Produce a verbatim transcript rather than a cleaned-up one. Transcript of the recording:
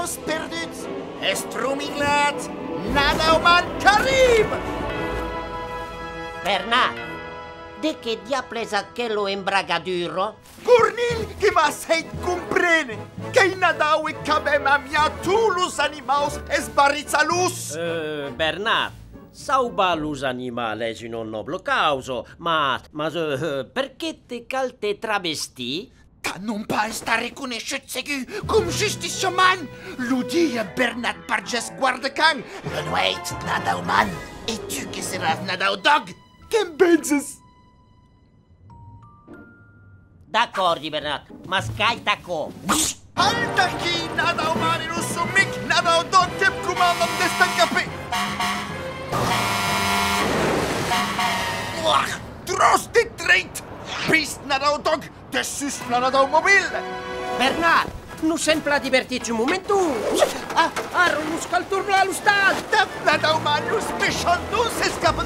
Perduts! Estromiglats! Nadauman qu'arriba! Bernat, de qué diable es aquela embragadura? Cornilh, que m'as hèit compréner! Qu'ei Nadau e qu'avem amiat tots los animaus esbarrits a l'os! Eh, Bernat, sauvar los animals es una nòbla causa, mas, mas, eh, perqué te cal te travestir? Tà non pas estar reconeishut segur com justiciaman! Lo dia, Bernat Bargés guardacan, la nueit, Nadauman, e tu que seràs Nadaudòg! Que'm venges! D'acòrdi, Bernat, mas qu'ai t'aquò. Halt aquí, Nadauman e lo son mic Nadaudòg que'm comandan d'estar en capè! Uah! Tròç de treit! Vist Nadaudòg! Dessús planadau mobil! Bernat, nos sèm plan divertits un momenton! Ah, ara nos cal tornar a l'ostal! Tap Nadauman, los mechants non s'escapan